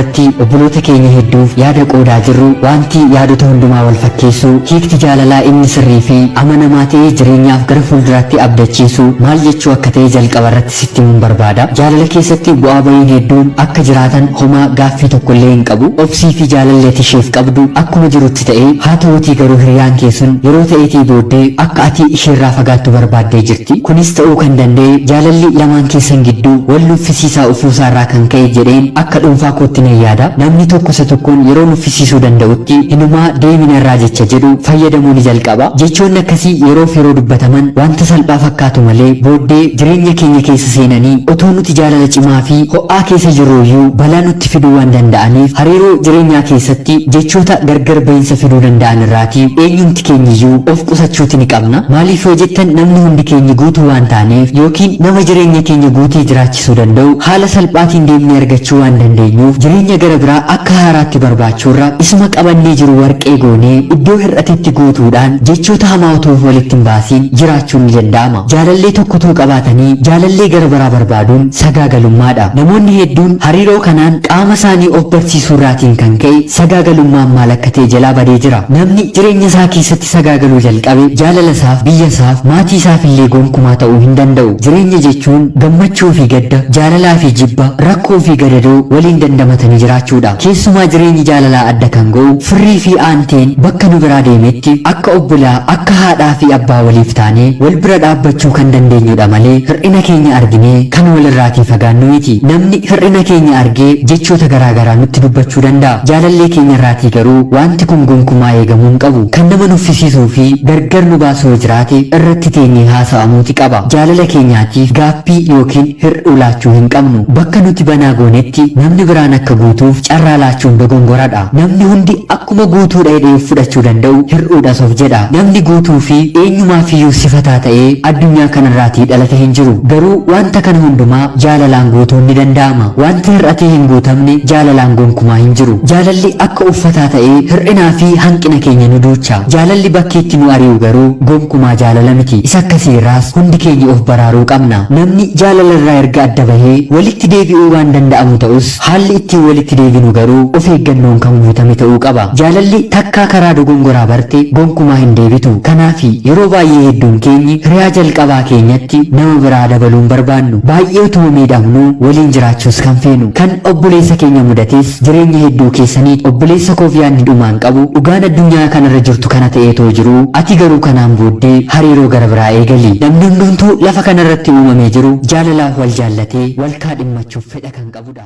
irratti obboloota keenya hedduuf yaada qoodaa jirru wanti yaadota hundumaa wal fakkeessu hiikti jaalalaa inni sirrii fi amanamaa ta'ee jireenyaaf gara fuulduraatti abdachiisu maal jechuu akka ta'e jalqaba irratti sitti himuun barbaada. Jaalala keessatti bu'aa bahiin hedduun akka jiraatan homaa gaaffii tokko illee hin qabu. Obsii fi jaalalli ati isheef qabdu akkuma jirutti ta'ee haa ta'uutii garuu hiriyaan kee sun yeroo ta'eetii booddee akka ati isheerraa fagaattu barbaaddee jirti. Kunis ta'uu kan danda'e jaalalli lamaan keessan gidduu wal nuffisiisaa ufuusaa irraa kan ka'e jedheen akka dhuunfaa kootti nan yaada. Namni tokko isa tokkoon yeroo nuffisiisuu danda'utti hinumaa deemina irraa jecha jedhu fayyadamuu ni jalqaba. Jechoonni akkasii yeroof yeroo dubbataman wanta salphaa fakkaatu malee booddee jireenya keenya keessa seenanii otoo nuti jaalala cimaa fi ho'aa keessa jirruuyyuu balaa nutti fiduu waan danda'aniif hariiroo jireenyaa keessatti jechoota gargar bahinsa fiduu danda'an irraatii eenyumti keenyiyyuu of qusachuuti ni qabna. Maaliif yoo jettan namni hundi keenya guutuu waan taaneef yookiin nama jireenya keenya guutee jiraachisuu danda'u haala salphaatiin deemnee argachuu waan dandeenyuuf jireenya gara biraa akka haaraatti barbaachuurra isuma qabannee jiru warqee goonee iddoo hir'atetti guutuudhaan jechoota hamaa otoo walitti hin baasiin jiraachuun ni danda'ama. Jaalallee tokkotuu qabaatanii jaalallee gara biraa barbaaduun sagaagalummaadha. Namoonni hedduun hariiroo kanaan qaama isaanii of barsiisuu irraatiin kan ka'e sagaagalummaan maal akka ta'e jalaa badee jira. Namni jireenya isaa keessatti sagaagaluu jalqabe jaalala isaaf, biyya isaaf, maatii isaaf illee gonkumaa ta'uu hin danda'u. Jireenya jechuun gammachuu fi gadda, jaalalaa fi jibba, rakkoo fi gadadoo waliin dandamatanii jiraachuudha. Keessumaa jireenyi jaalalaa adda kan ga'u firrii fi aanteen bakka nu biraa deemetti akka obbolaa, akka haadhaa fi abbaa waliif taanee wal bira dhaabbachuu kan dandeenyudha malee hir'ina keenya arginee kan walirraatii fagaannu miti. Namni hir'ina keenya argee jechoota garaagaraa nutti dubbachuu danda'a. Jaalallee keenya irraatii garuu wanti kun gonkumaa eegamuu hin qabu. Kan nama nuffisiisuu fi gargar nu baasuu jiraate irratti teenyee haasa'amuuti qaba. Jaalala keenyaatiif gaaffii yookiin hir'uu laachuu hin qabnu. Bakka nuti banaa goonetti namni biraan akka guutuuf carraa laachuun dogongoradha. Namni hundi akkuma guutuudha jedhee of fudhachuu danda'u hir'uudhas of jedha. Namni guutuu fi eenyumaafiyyuu sifataa ta'ee addunyaa kanarraatii dhalate hin jiru. Garuu wanta kana hundumaa jaalalaan guutuun ni danda'ama. Wanti hir'atee hin guutamne jaalalaan gonkumaa hin jiru. Jaalalli akka uffataa ta'ee hir'inaa fi hanqina keenya nu duucha. Jaalalli bakkeetti nu ari'u garuu gonkumaa jaalala miti. Isa akkasii irraas hundi keenya of baraaruu qabna. Namni jaalala irraa erga adda bahee walitti deebi'uu waan danda'amu ta'us haalli ittiin walitti deebinu garuu of eeggannoon kan guutame ta'uu qaba. Jaalalli takkaa karaa dogongoraa barte gonkumaa hin deebitu. Kanaaf yeroo baay'ee hedduun keenyi hiriyaa jalqabaa keenyatti nama biraa dabaluun barbaannu. Baay'ee utuma miidhamnu waliin jiraachuus kan feenu. Kan obboleessa keenya mudates jireenya hedduu keessanii obboleessa koof yaadni dhumaan qabu dhugaan addunyaa kanarra jirtu kana ta'eetoo jiru ati garuu kanaan booddee hariiroo gara biraa eegali. Namni hundumtuu lafa kanarratti uumamee jiru jaalalaaf wal jaallatee wal kaadhimmachuuf fedha kan qabudha.